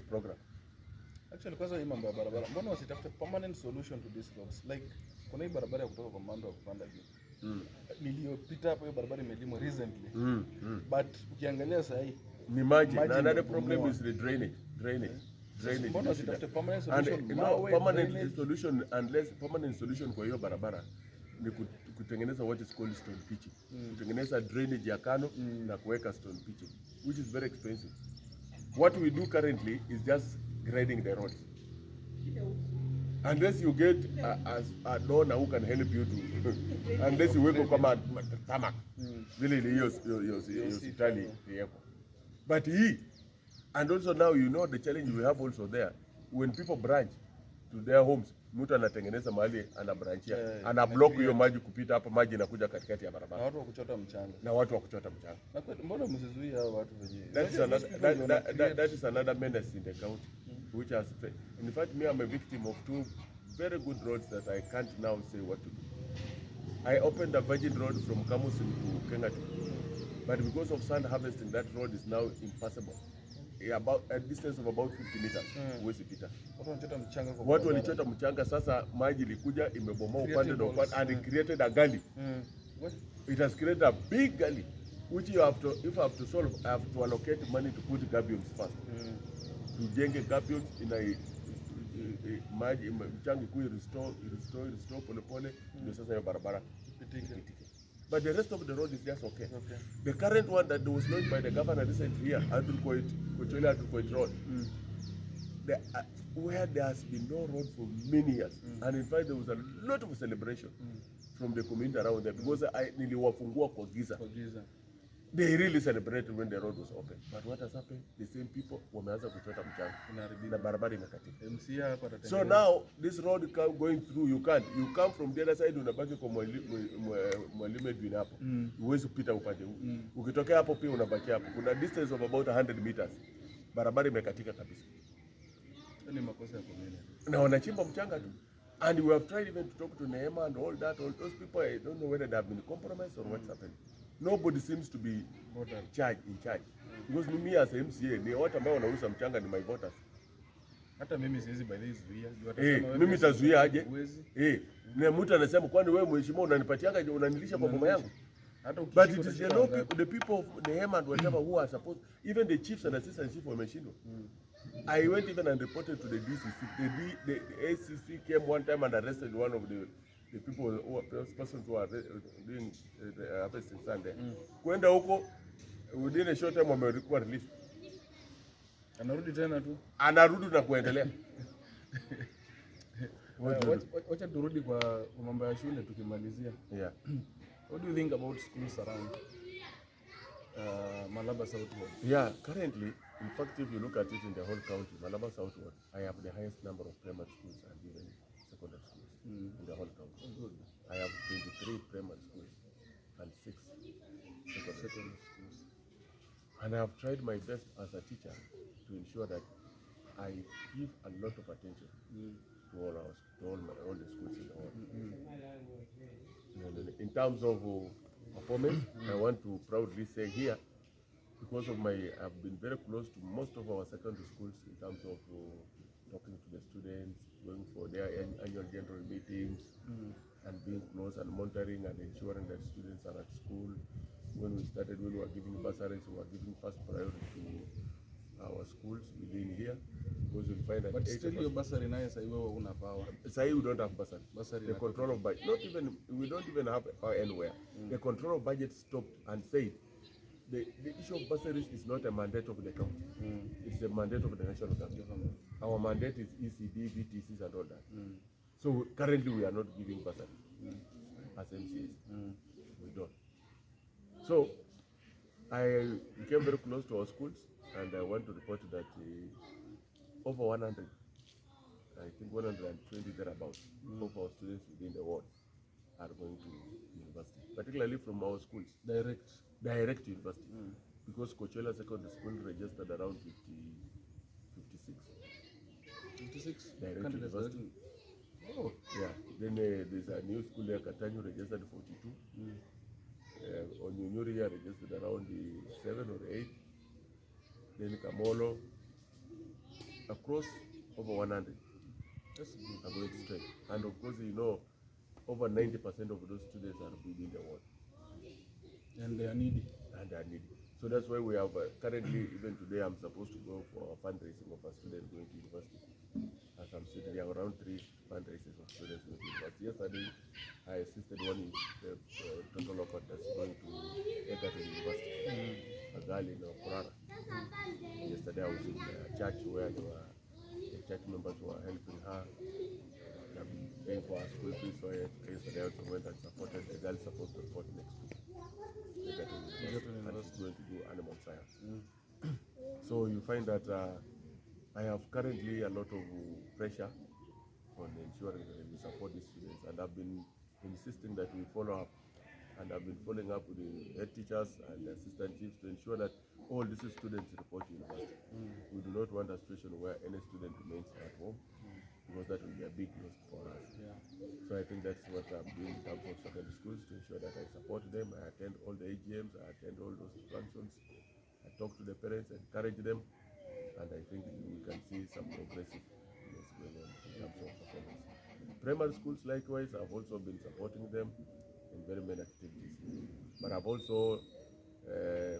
program. Actually, kwanza hii mambo ya barabara, mbona wasitafute permanent solution to these roads? Like kuna hii barabara ya kutoka kwa Mando ya kupanda juu. Niliyopita hapo, hiyo barabara imelimwa recently. But ukiangalia saa hii Ni maji. Maji Na another imebomoa. Problem is the drainage. Drainage. Drainage. Mbona Ni shida. wasitafute permanent And solution? no, Mawe, permanent drainage. Solution, unless permanent solution kwa hiyo barabara ni kutengeneza what is called stone pitching. Kutengeneza drainage ya kando na kuweka stone pitching, which is very expensive. What we do currently is just grading the roads. Unless you get a donor who can help you to, unless iwekwe kama tarmac vile ile hiyo hospitali iwekwe. But hii, and also now you know the challenge we have also there, when people branch to their homes, mtu anatengeneza mahali ana branchia, ana block hiyo maji kupita hapa, maji inakuja katikati ya Na barabara. Watu wa kuchota mchanga. Na watu wa kuchota mchanga. Na kweli mbona msizuie hao watu wenyewe? That is Unajua another those people that, ndio that, wana that is another menace in the county, which has, in fact, me, I'm a victim of two very good roads that I can't now say what to do. I opened a virgin road from Kamusin to Kengatu, but because of sand harvesting, that road is now impassable. About a distance of about 50 meters, huwezi pita. Watu wanachota mchanga kwa Watu barabara. walichota mchanga, sasa maji ilikuja imebomoa upande Creating na upande and it holes. Created a gully. What? It has created a big gully, which you have to, if I have to solve, I have to allocate money to put gabions first. Tujenge gabions ina maji mchanga ikuwe restore, restore, restore pole pole, ndio sasa hiyo barabara Ipitike. Ipitike. But the rest of the road is just okay. Okay. The current one that was launched by the governor recently here, Andrew Koit, Kochole Andrew Koit Road, where there has been no road for many years. And in fact, there was a lot of celebration from the community around there because I niliwafungua kwa giza. Kwa giza. They really celebrated when the road was open. But what has happened? The same people wameanza kuchota mchanga Inaharibika. Na barabara imekatika. MCA hapa So atatengeneza. now this road come going through, you can't. You come from the other side, unabaki kwa Mwalimu Edwin hapo. Huwezi kupita upande huu. Ukitokea hapo pia unabaki hapo. Kuna distance of about 100 meters. Barabara imekatika kabisa. Hiyo ni makosa ya community. Na wanachimba mchanga tu. And we have tried even to talk to Neema and all that, all those people, I don't know whether they have been compromised or what's happened. Nobody seems to be Bothered. Charge, in charge. Because me as a MCA, ni watu ambao wanauza mchanga ni my voters. Hata mimi siwezi by the way zuia. Juu atasema wewe Mimi nitazuia aje? Huwezi. Na mtu anasema, "Kwani wewe mheshimiwa unanipatianga, unanilisha kwa boma yangu?" Hata But ukishika it is the utashika low wangapi? people, the people of Neema and whatever who are supposed, even the chiefs and assistant chief wameshindwa. I went even and reported to the DCC. The ACC came one time and arrested one of the people who are, persons who are doing the harvesting sand there. Kwenda huko, within a short time wamekuwa released. Anarudi tena tu. Anarudi na kuendelea. What do you do? Wacha turudi kwa mambo ya shule tukimalizia. Yeah. What do you think about schools around Malaba South Ward? Yeah, currently, in fact, if you look at it in the whole county, Malaba South Ward, I have the highest number of primary schools and even secondary schools in the whole county. Good. I have 23 primary schools and 6 secondary Secondary schools. Schools. And I have tried my best as a teacher to ensure that I give a lot of attention to all our, to all, my, all the schools in the ward. And in terms of performance, I want to proudly say here, because of my, I've been very close to most of our secondary schools in terms of talking to the students, going for their annual general meetings, and being close and monitoring and ensuring that students are at school. When we started, when we were giving bursaries, we were giving first priority to our schools within here, because you'll find that But 80% still hiyo bursary nayo sasa wewe una power. Sahi we don't have bursary. Bursary The inatoka. Control of budget, not even, we don't even have power anywhere. The control of budget stopped and said the issue of bursaries is not a mandate of the county. It's a mandate of the national government. Government. Our mandate is ECD, VTCs and all that. So currently we are not giving bursaries as MCAs. We don't. So I became very close to our schools and I want to report that over 100, I think 120 thereabouts of our students within the ward are going to university, particularly from our schools, Direct. Direct to university. Because Coachella Secondary School registered around 50, 56. 56 Direct candidates university. Oh. Yeah. Then there's a new school there, Katanyu, registered 42. Onyunyuri here registered around the 7 or 8. Then Kamolo, Across over 100 That's good. are going straight. And of course, you know, over 90% of those students are within the ward. And they are needy. And they are needy. So that's why we have currently, even today, I'm supposed to go for a fundraising of a student going to university. As I'm sitting there, around 3 fundraisers of students going to university. Yesterday, I assisted one total of that's going to Egerton University, a girl in Kurara. Yesterday, I was in a church where the church members were helping her, paying for her school fees. So yesterday, I also went and supported the girl supposed to report next week. Egerton University, and she's going to do animal science. So you find that I have currently a lot of pressure on ensuring that we support these students, and I've been insisting that we follow up, and I've been following up with the head teachers and the assistant chiefs to ensure that all these students report to university. We do not want a situation where any student remains at home, because that will be a big loss for us. Yeah. So I think that's what I'm doing in terms of secondary schools, to ensure that I support them, I attend all the AGMs, I attend all those functions, I talk to the parents, encourage them, and I think we can see some progressiveness going on in terms of performance. Primary schools, likewise, I've also been supporting them in very many activities. But I've also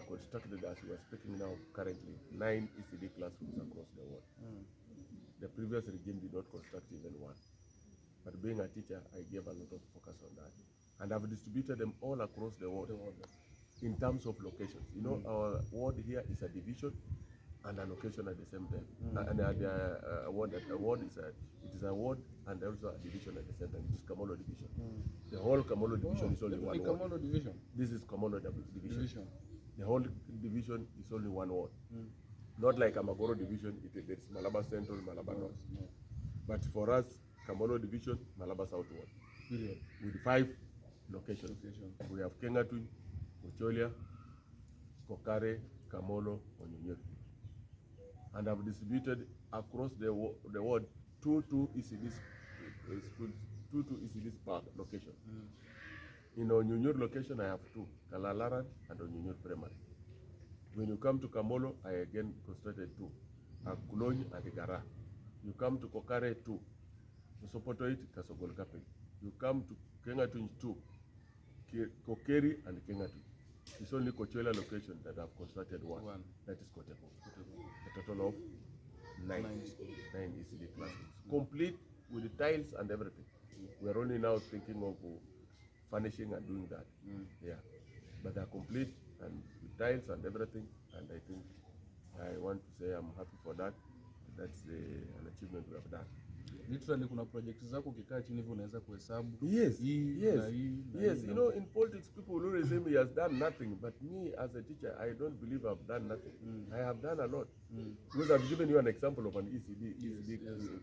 constructed, as we are speaking now currently, 9 ECD classrooms across the world. The previous regime did not construct even one. But being a teacher, I gave a lot of focus on that. And I've distributed them all across the world in terms of locations. You know, our ward here is a division and a location at the same time. And a ward is a ward and also a division at the same time. It is Kamolo division. The whole Kamolo division is only one ward. Kamolo division. This is Kamolo division. The whole division is only one ward. Not like Amagoro division, there's Malaba Central, Malaba North. But for us, Kamolo division, Malaba South ward. Period. With 5 locations. We have Kengatun, Ocholia, Kokare, Kamolo, Onyunyeri. And I've distributed across the ward 2 ECD schools, 2 ECDs per location. In Onyunyeri location, I have 2, Kalalaran and Onyunyeri Primary. When you come to Kamolo, I again constructed 2, Akulony and Gara. You come to Kokare, 2, Sopotoit, Kasogol Kapel. You come to Kengatun, 2, Kokeri and Kengatun. It's only Kochola location that I've constructed 1. That is Koteko. A total of 9 ECD classrooms, complete with the tiles and everything. We are only now thinking of furnishing and doing that. Yeah, but they're complete and with tiles and everything. And I think I want to say I'm happy for that. That's an achievement we have done. Literally, kuna project zako ukikaa chini hivi unaweza kuhesabu. Yes, yes, yes. You know, in politics, people will always say he has done nothing. But me, as a teacher, I don't believe I've done nothing. I have done a lot. Because I've given you an example of an ECD,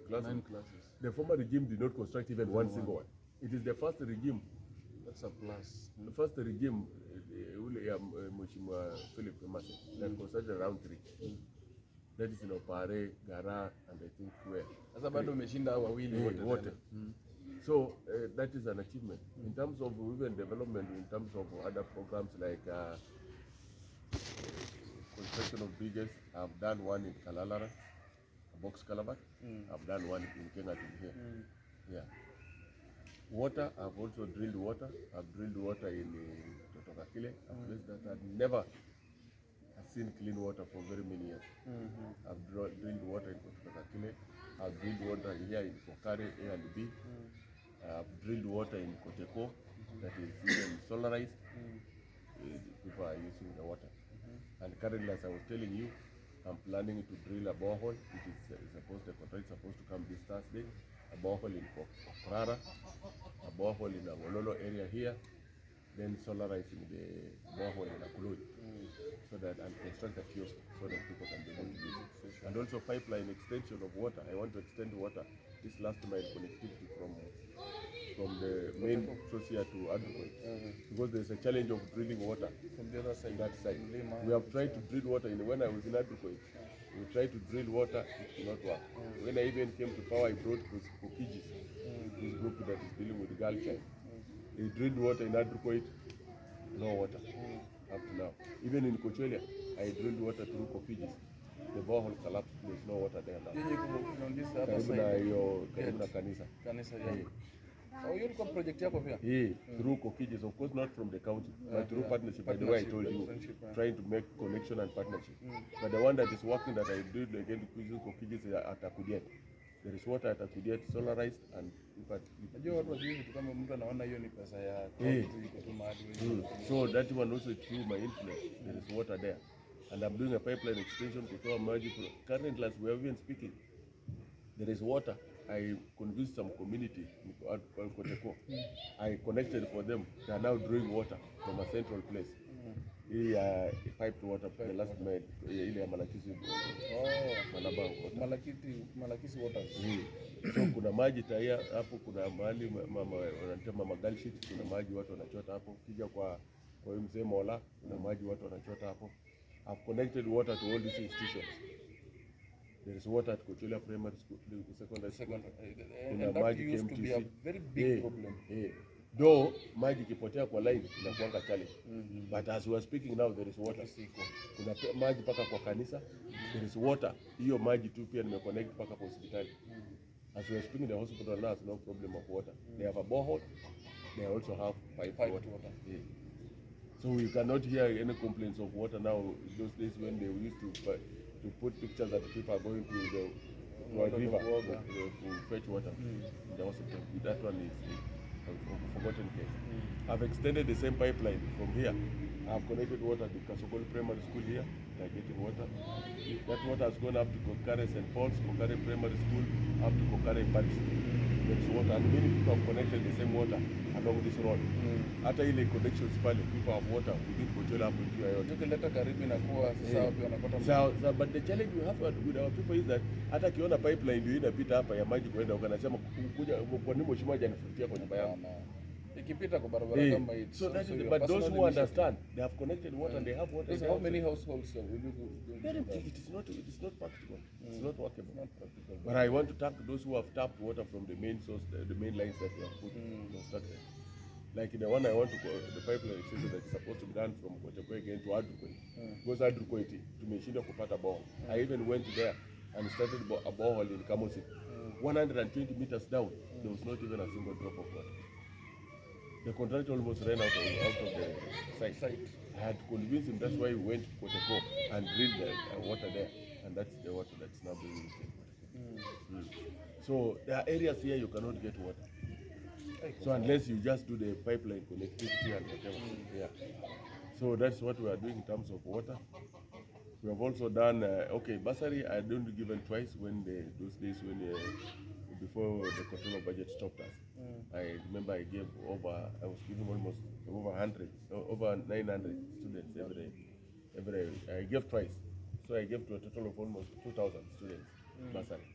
classroom. 9 classes. The former regime did not construct even one single one. It is the first regime. That's a plus. The first regime, Mheshimiwa Philip Emase, that constructed around 3. That is in Opare, Gara, and I think where. Sasa bado umeshinda wawili wote. So that is an achievement. In terms of even development, in terms of other programs like construction of bridges, I've done one in Kalalara, a box calabar. I've done one in Kengatun here. Yeah. Water, I've also drilled water. I've drilled water in Totokakile, a place that I'd never seen clean water for very many years. I've drilled water in Kotokakile. I've drilled water here in Kokare A and B. I've drilled water in Koteko that is even solarized. People are using the water. And currently, as I was telling you, I'm planning to drill a borehole. It is supposed, the contract is supposed to come this Thursday. A borehole in Kokrara, a borehole in Angololo area here, then solarizing the borehole in Akuloi, so that and construct a kiosk so that people can be able to use it. And also pipeline extension of water. I want to extend water, this last mile connectivity from the main source here to Adroit, because there's a challenge of drilling water from the other side. That side. We have tried to drill water in when I was in Adroit. We tried to drill water, it did not work. When I even came to power, I brought Kokijis, this group that is dealing with girl child. They drilled water in Adroit, no water up to now. Even in Kocholia, I drilled water through Kokijis. The borehole collapsed. There's no water there now. Yenye iko on this other Karibu na side. hiyo, karibu na Gate. Kanisa. Kanisa, yeah. Oh, hiyo ilikuwa project yako pia? Yeah, through Kokijis, of course not from the county, but through partnership. By the way, I told you, Friendship, yeah. trying to make connection and partnership. But the one that is working that I did again using Kokijis is at Akudiet. There is water at Akudiet, solarized, and in fact, Najua watu wajui vitu kama mtu anaona hiyo ni pesa ya Eh. county iko tu mahali wewe. So that one also through my influence, there is water there. And I'm doing a pipeline extension kutoa maji. Currently, as we are even speaking, there is water. I convinced some community in Koteko. I connected for them. They are now drawing water from a central place. Hii piped water, the last mile, ile ya Malakisi, Oh, Malabang water. Malakisi waters. So kuna maji tayari hapo, kuna mahali mama wanaita mama Galshit, kuna maji watu wanachota hapo. Kija kwa huyu mzee Mola, kuna maji watu wanachota hapo. I've connected water to all these institutions. There is water at Kocholia Primary School, the secondary school. Second, Kuna and that maji used to be a KMTC. very big problem. Eh. Though maji ikipotea kwa line inakuanga challenge. But as we are speaking now, there is water. Siko. Kuna maji mpaka kwa kanisa. There is water. Hiyo maji tu pia nimeconnect mpaka kwa hospitali. As we are speaking, the hospital now has no problem of water. They have a borehole. They also have piped Piped water. water. Yeah. So you cannot hear any complaints of water now. Those days when they used to put pictures that people are going to the to a Water river kuoga. to fetch water in the hospital. That one is a forgotten case. I've extended the same pipeline from here. I've connected water to Kasokoli Primary School here. They're getting water. That water has gone up to Kokare St. Paul's, Kokare Primary School, up to Kokare Parish. There is water, and many people have connected the same water along this road. Hata ile connections pale, people have water within Kochola hapo njia yote. Ukileta karibu inakuwa sasa Eh. wapi wanapata So, but the challenge we have with our people is that hata akiona pipeline ndio inapita hapa ya maji kwenda huko, anasema kuja, kwa nini mheshimiwa hajanifutia kwa nyumba yangu? Hapana. Ikipita kwa barabara Eh, kama hii. so that is your but those personal who initiative. understand, they have connected water and they have water in Sasa their how many houses. households will you go Very, to that? it is not practical. It's not workable. Not practical. But I want to thank those who have tapped water from the main source, the main lines that we have put constructed. Like the one I want to go, the pipeline extension that is supposed to be done from Koteko again to Adrukoit. Because Adrukoit tumeshindwa kupata borehole. I even went there and started a borehole in Kamosi. 120 meters down, there was not even a single drop of water. The contractor almost ran out of the site. Site. I had to convince him. That's why we went to Koteko and drilled the water there, and that's the water that's now being used in Koteko. So there are areas here you cannot get water. So unless you just do the pipeline connectivity and whatever. Yeah. So that's what we are doing in terms of water. We have also done, okay, bursary I don't given twice when those days when before the control of budget stopped us. I remember I gave over, I was giving almost over 100, over 900 students every, I gave twice. So I gave to a total of almost 2,000 students bursary.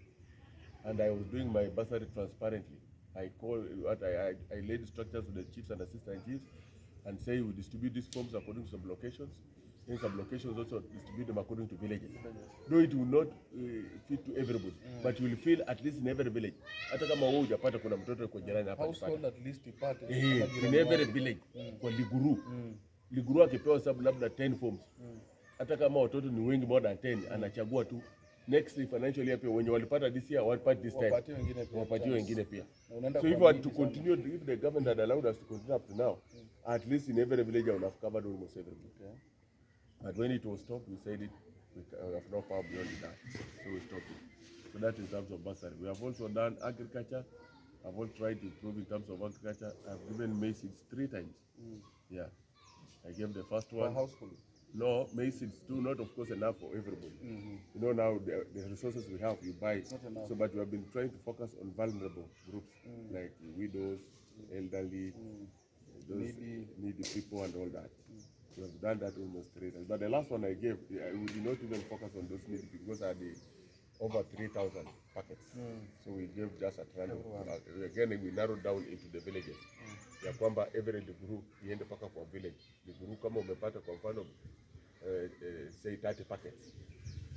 And I was doing my bursary transparently. I call what I laid structures with the chiefs and assistant chiefs and say we distribute these forms according to sub-locations. In sub-locations also distribute them according to villages. Though it will not fit to everybody, but you will feel at least in every village. Hata kama wewe hujapata, kuna mtoto kwa jirani hapa alipata. Household at least ipate. Eh, kama in jirani every wake. Village kwa Liguru. Liguru akipewa sababu labda 10 forms. Hata kama watoto ni wengi more than 10, anachagua tu next financial year pia wenye walipata this year walipata this time. Wapatie wengine pia Wapatie chance. wengine pia. Na unaenda So if kwa we had to mingi sana. continue, if the government had allowed us to continue up to now, at least in every village I would have covered almost every village. But when it was stopped, we said it, we have no power beyond that. So we stopped it. So that in terms of bursary. We have also done agriculture. I've also tried to improve in terms of agriculture. I've given maize seeds 3 times. Yeah. I gave the first Per one. Household. No, maize seeds too, not of course enough for everybody. You know now the resources we have, you buy. Not enough. So, but we have been trying to focus on vulnerable groups like widows, elderly, those Needy. Needy people and all that. We have done that almost 3 times. But the last one I gave, we did not even focus on those needy because I had over 3,000 packets. So we gave just at random. Again, we narrowed down into the villages. Ya kwamba every Liguru iende mpaka kwa village. Liguru kama umepata kwa mfano say 30 packets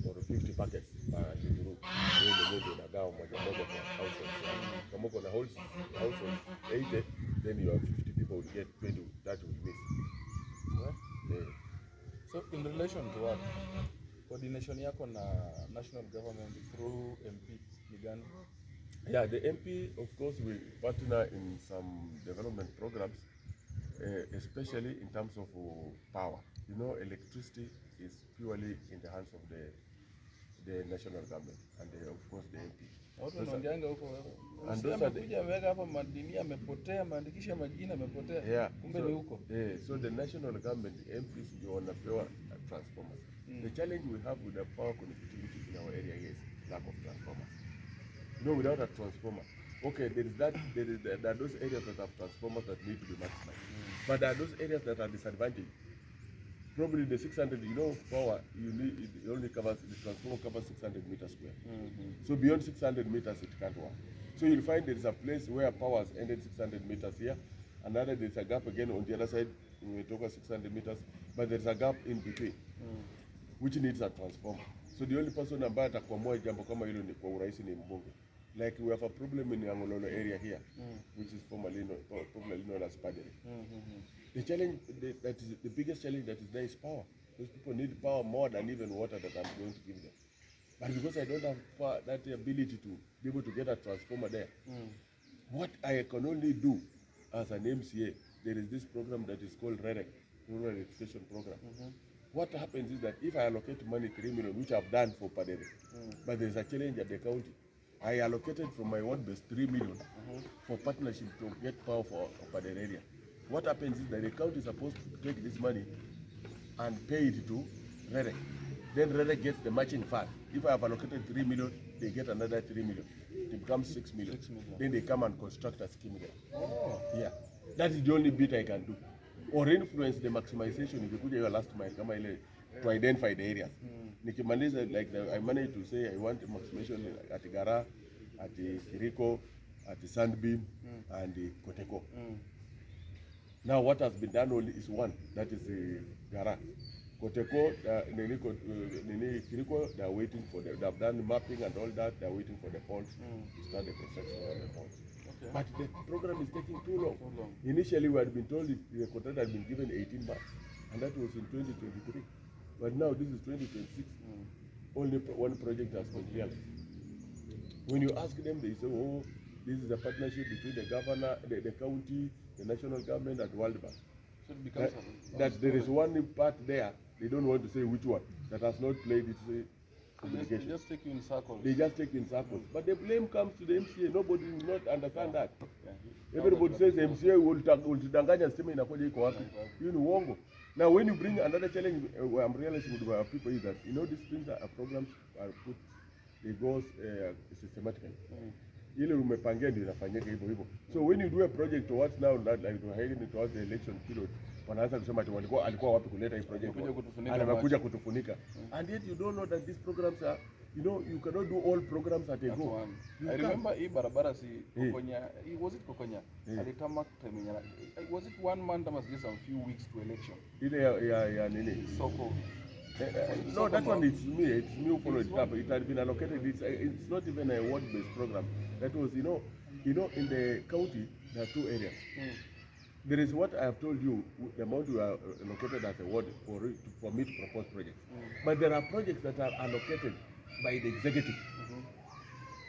or 50 packets per Liguru, wewe mwenyewe ndio unagawa moja moja kwa households. Kama uko na households 80, then you have 50 people will get 20, 30 will miss. Yeah. Yeah. So in relation to what Coordination yako na national government through MP ni gani? Yeah, the MP, of course, we partner in some development programs, especially in terms of power. Electricity is purely in the hands of the national government and of course the MP. Na watu Sasa- wanaongeanga huko, And msi those are the- amekuja ameweka hapa madini, amepotea, ameandikisha majina, amepotea. Kumbe so, ni huko. Yeah, so the national government, the MPs ndio wanapewa transformers. The challenge we have with the power connectivity in our area is lack of transformers. Without a transformer, okay, there is that there is there are those areas that have transformers that need to be maximized, but there are those areas that are disadvantaged. Probably the 600, power you need, it only covers, the transformer covers 600 meters square. So beyond 600 meters, it can't work. So you'll find there is a place where power has ended 600 meters here, another there's a gap again on the other side, we talk 600 meters, but there's a gap in between, which needs a transformer. So the only person ambaye atakuamua jambo kama hilo ni kwa urahisi ni mbunge. Like we have a problem in Angololo area here, which is formerly known, popularly known as Padere. The challenge, that is the biggest challenge that is there is power. Those people need power more than even water that I'm going to give them. But because I don't have power, that ability to be able to get a transformer there, what I can only do as an MCA, there is this program that is called REREC, Rural Electrification Program. What happens is that if I allocate money 3 million, which I've done for Padere, but there's a challenge at the county. I allocated from my ward base 3 million for partnership to get power for Padere area. What happens is that the county is supposed to take this money and pay it to REREC. Then REREC gets the matching fund. If I have allocated 3 million, they get another 3 million. It becomes 6 million. 6 million. Then they come and construct a scheme there. Oh. Yeah. That is the only bit I can do. Or influence the maximization ikikuja hiyo last mile kama ile to identify the areas. Nikimaliza like I managed to say I want maximization at Gara, at Kiriko, at Sandbeam and Koteko. Now what has been done only is one, that is Gara. Koteko, Nini, Kiriko, they are waiting for the, they have done mapping and all that, they are waiting for the poles to start the construction of the poles. Okay. But the program is taking too long. Too long. Initially, we had been told the contract had been given 18 months, and that was in 2023. But now this is 2026. Only one project has been realized. When you ask them, they say, oh, this is a partnership between the governor, the county, the national government, and World Bank. So it becomes That there is one part there, they don't want to say which one, that has not played its They obligation. just take you in circles. They just take in circles. But the blame comes to the MCA. Nobody will not understand that. Yeah. Everybody says MCA ulitudanganya stima inakuja iko wapi? Hiyo ni uongo. Now when you bring another challenge, I'm realizing with our people is that these things are programs are put, they go systematically. Ile umepangia ndio inafanyika hivyo hivyo. So when you do a project towards now that like we're heading towards the election period, wanaanza kusema ati alikuwa wapi kuleta hii project? Amekuja kutufunika And amekuja kutufunika. And yet you don't know that these programs are, you cannot do all programs at a At go. one. You I can't. remember hii barabara si Eh. Kokonya, was it Kokonya? Eh. Alitarmac time yenye was it 1 month ama just some few weeks to election? Ile ya nini? Soko. No, that one is me. It's me who followed It's it up. It had been allocated. It's not even a ward-based program. That was, in the county there are two areas. There is what I have told you, the amount we are allocated as a ward for me to propose projects. But there are projects that are allocated by the executive.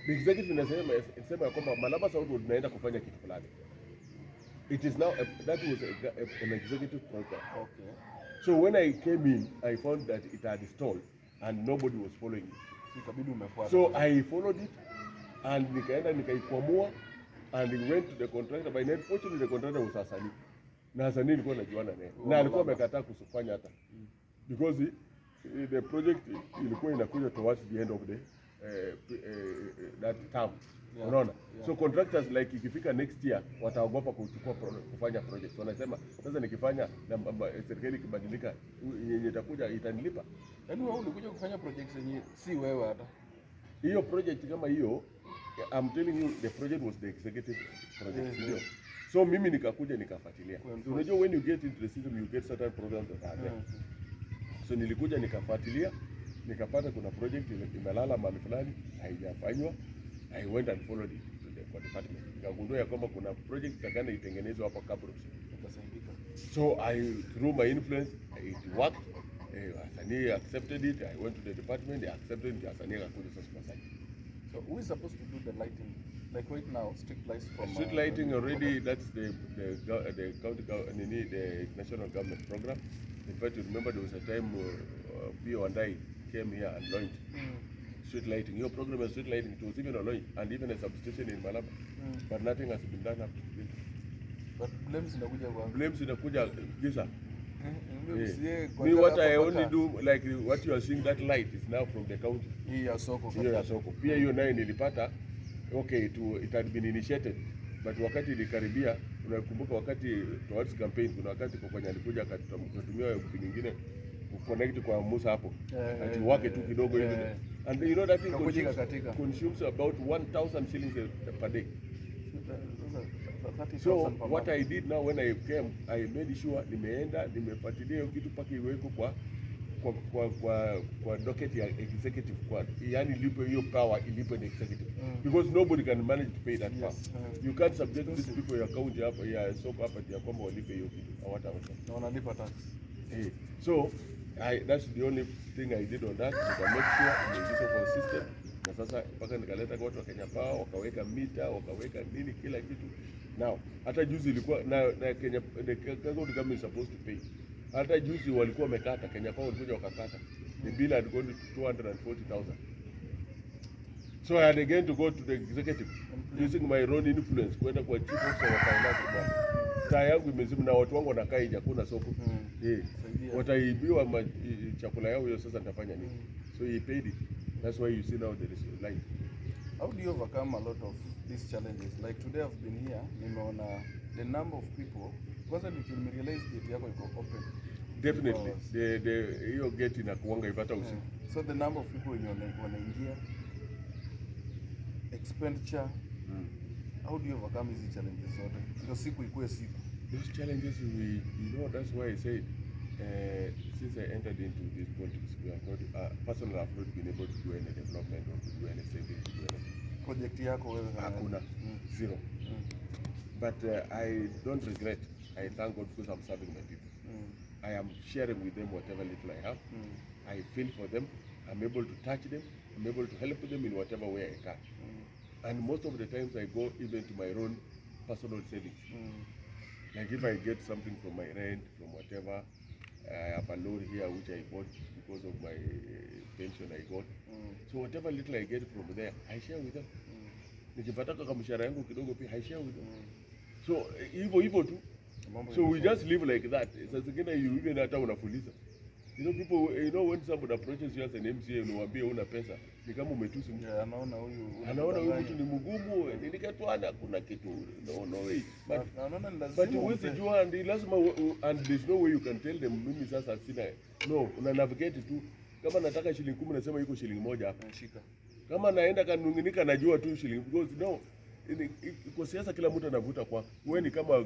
The executive inasema kwamba Malaba South Ward tunaenda kufanya kitu fulani. It is now that was an executive program. Okay. So when I came in, I found that it had stalled and nobody was following it. So ikabidi umefuata. So I followed it and nikaenda nikaikwamua and we went to the contractor. By then, fortunately the contractor was Hasani. Na Hasani nilikuwa najuana naye. Na alikuwa amekataa kufanya hata. Because the project ilikuwa inakuja towards the end of the that term. Yeah. Unaona? Yeah. So contractors like ikifika next year wataogopa kuchukua kufanya project. Wanasema sasa nikifanya na serikali ikibadilika yenye itakuja itanilipa. Yaani wewe ulikuja kufanya projects zenye si wewe hata. Hiyo project kama hiyo, I'm telling you the project was the executive project. Ndio. So mimi nikakuja nikafuatilia. Kuenforce. Unajua when you get into the system you get certain programs that are there. So nilikuja nikafuatilia, nikapata kuna project imelala mahali fulani haijafanywa. I went and followed it to the kwa department. Nikagundua ya kwamba kuna project takana itengenezwe hapa Kabros. Ikasaidika. So I through my influence it worked. Wasanii accepted it. I went to the department, they accepted it. Wasanii akakuja sasa kwa site. So who is supposed to do the lighting? Like right now, street lights from Street lighting already, that's the county nini, the national government program. In fact, you remember there was a time Opiyo Wandayi came here and launched street lighting. Your program of street lighting, it was even a launch and even a substation in Malaba. But nothing has been done up to date. But blames zinakuja kwa Blames inakuja giza. MCA Me, what I hapa only do, like what you are seeing, that light is now from the county. Hii ya soko Hiyo ya soko. Pia hiyo nayo nilipata, okay, it had been initiated, but wakati ilikaribia, unakumbuka wakati towards campaign, kuna wakati Kokonya alikuja akatumia mtu mwingine kuconnect kwa Musa hapo, ati wake tu kidogo hivi. And you know that thing Ikakuja ikakatika. Consumes about 1000 shillings per day. Sasa, 30,000 So per what month. I did now when I came, I made sure nimeenda nimefuatilia hiyo kitu mpaka iwekwe kwa docket ya executive, kwa yani ilipe hiyo power, ilipe the executive, because nobody can manage to pay that power. You can't subject these people ya county hapa, ya soko hapa, ya kwamba walipe hiyo kitu, hawataweza. Na wanalipa tax. So that's the only thing I did on that. Nika make sure imeingizwa kwa system, na sasa mpaka nikaleta kwa watu wa Kenya Power, wakaweka mita, wakaweka nini, kila kitu. Now hata juzi ilikuwa na Kenya, the county government is supposed to pay. Hata juzi walikuwa wamekata, Kenya Power walikuja wakakata. The bill had gone to 240,000. So I had again to go to the executive using my own influence kwenda kwa chief officer wa finance, bwana. Taa yangu imezima na watu wangu wanakaa nje, hakuna soko. Saidia. Wataibiwa chakula yao hiyo, sasa nitafanya nini? So he paid it. That's why you see now there is light. How do you overcome a lot of these challenges? Like today I've been here, nimeona the number of people. Kwanza nimerealize gate yako iko open. Definitely. Hours. The hiyo gate inakuanga hivyo hata usiku. So the number of people wenye wanaingia, expenditure, how do you overcome hizi challenges zote? Ndio siku ikuwe siku. Those challenges we, that's why I said, since I entered into this politics, we have not, personally, I've not been able to do any development or to do any saving, to do anything. Project yako wewe kama- Hakuna. Zero. But I don't regret. I thank God because I'm serving my people. I am sharing with them whatever little I have. I feel for them. I'm able to touch them. I'm able to help them in whatever way I can. And most of the times I go even to my own personal savings. Like if I get something from my rent, from whatever, I have a loan here which I bought because of my pension I got. So whatever little I get from there, I share with them. Nikipataka kama mshahara yangu kidogo pia, I share with them. So hivyo hivyo tu. Mambo So we inakuwa- just live like that. Saa zingine you even hata unafuliza. You know people, you know when somebody approaches you as an MCA, unawaambia una pesa, ni kama umetusi mtu. Yeah, anaona huyu Anaona huyu mtu unadanganya. ni mgumu, nilikatwana kuna kitu. No, no way. But Na anaona ni lazima but huwezi umpe. jua, and lazima and there's no way you can tell them mimi sasa sina. No, una navigate tu. Kama nataka shilingi 10, nasema iko shilingi 1 hapa. Shika. Kama naenda kanunginika, najua tu shilingi, because no, kwa siasa kila mtu anavuta kwake. Wewe ni kama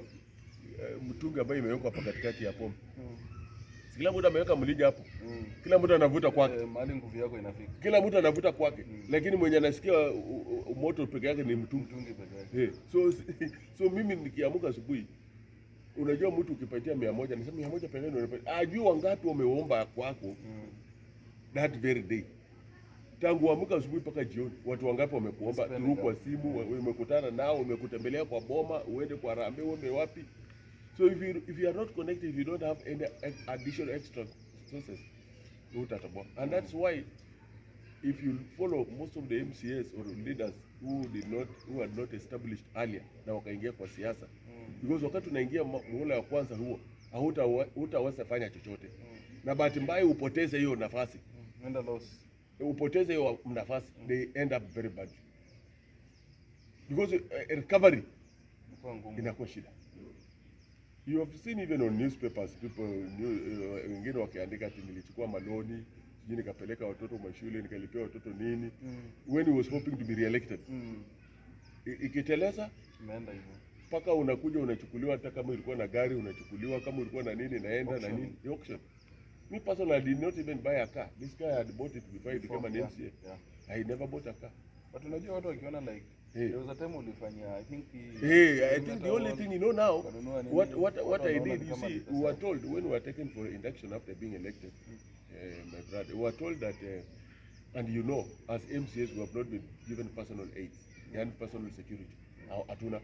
mtungi ambayo imewekwa hapa katikati ya pombe. Si kila mtu ameweka mlija hapo. Kila mtu anavuta kwake. Eh, mahali nguvu yako inafika. Kila mtu anavuta kwake. Lakini mwenye anasikia moto peke yake ni mtungi. Mtungi peke yake. So mimi nikiamka asubuhi, unajua mtu ukipatia 100, nasema 100 peke yake ndio unapatia. Ajui wangapi wameomba kwako that very day. Tangu uamka asubuhi mpaka jioni, watu wangapi wamekuomba Spend through kwa it. simu, umekutana nao, umekutembelea kwa boma, uende kwa harambee, uende wapi. So if you are not connected, if you don't have any additional extra sources, hutatoboa. And that's why if you follow most of the MCAs or leaders who did not who had not established earlier na wakaingia kwa siasa, because wakati unaingia muhula wa kwanza huo hutaweza fanya chochote, na bahati mbaya upoteze hiyo nafasi, Nenda loss. Upoteze hiyo nafasi, they end up very bad because recovery Inakuwa ngumu. Inakuwa shida. You have seen even on newspapers people wengine wakiandika ati nilichukua maloan, sijui nikapeleka watoto mashule, nikalipia watoto nini, when he was hoping to be re-elected. Ikiteleza Imeenda hivyo. Mpaka unakuja unachukuliwa, hata kama ulikuwa na gari unachukuliwa, kama ulikuwa na nini naenda na Auction. nini, the auction. Me personally, I did not even buy a car. This guy had bought it before he became an Yeah, MCA. yeah. I never bought a car. But unajua watu wakiona like Hey. there was a time ulifanya, I think Hey, I think the only thing you know now, ukanunua nini, what watu I wanaona did, ni you kama see, ni pesa we were yako. told when we were taken for induction after being elected, My brother, we were told that, and as MCAs we have not been given personal aids and personal security. Hatuna.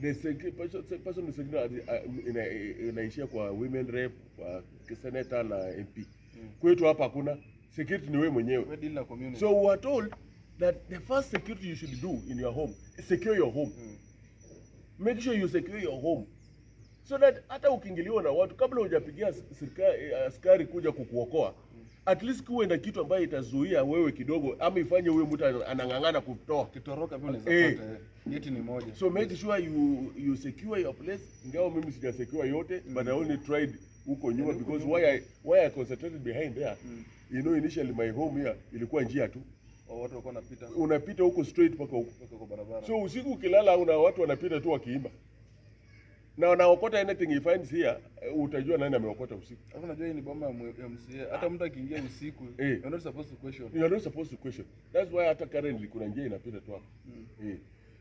The personal security inaishia kwa women rep, kwa senator na MP. Kwetu hapa hakuna security, ni wewe mwenyewe. We deal na community. So we were told that the first security you should do in your home is secure your home. Make sure you secure your home so that hata ukiingiliwa na watu, kabla hujapigia askari kuja kukuokoa, at least kuwe na kitu ambayo itazuia wewe kidogo, ama ifanye huyo mtu anang'ang'ana kutoa. Ukitoroka pia unaweza pata, eh. Geti ni moja. So make sure you secure your place. Ingawa mimi sija secure yote, but I only tried huko nyuma Huko because nyuma. why I concentrated behind there. Initially my home here ilikuwa njia tu. Oh, watu walikuwa wanapita Unapita huko straight mpaka huko. mpaka kwa barabara. So usiku ukilala, una watu wanapita tu wakiimba na wanaokota anything he finds here, utajua nani ameokota usiku. Alafu unajua hii ni boma ya MCA. Hata mtu akiingia usiku, you're not supposed to question. You are not supposed to question. That's why hata currently kuna njia inapita tu hapa.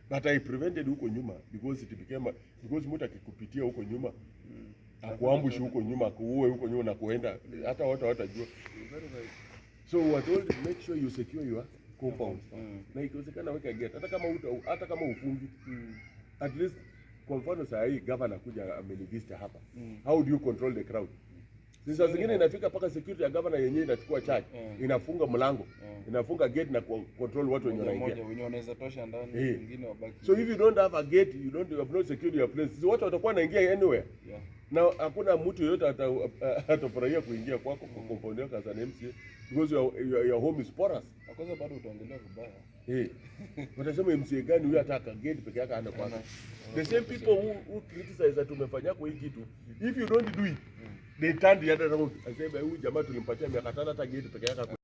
But I prevented huko nyuma because it became because mtu akikupitia huko nyuma, akuambush huko nyuma, akuue huko nyuma na kuenda, hata watu hawatajua. Very right. So we are told, make sure you secure your compound. Na ikiwezekana weka gate hata kama ufungi, at least kwa mfano saa hii governor kuja amenivisit hapa. How do you control the crowd? Sasa zingine inafika mpaka security ya governor yenyewe inachukua charge, inafunga mlango, inafunga gate na control watu wenye Moja wanaingia. moja wenye wanaweza tosha ndani, wengine wabaki. So if you don't have a gate, you have not secured your place. So watu watakuwa wanaingia anywhere. Na hakuna mtu yoyote atafurahia kuingia kwako kwa compound yako as an MCA because your home is porous. Na kwanza bado utaongelewa vibaya. Watasema, "MCA gani huyu, hata ka gate peke yake hana kwanza?" The same people who criticize that tumefanya kwa hii kitu, if you don't do it, they turn the other round and say, "Huyu jamaa tulimpatia miaka 5, hata gate peke yake."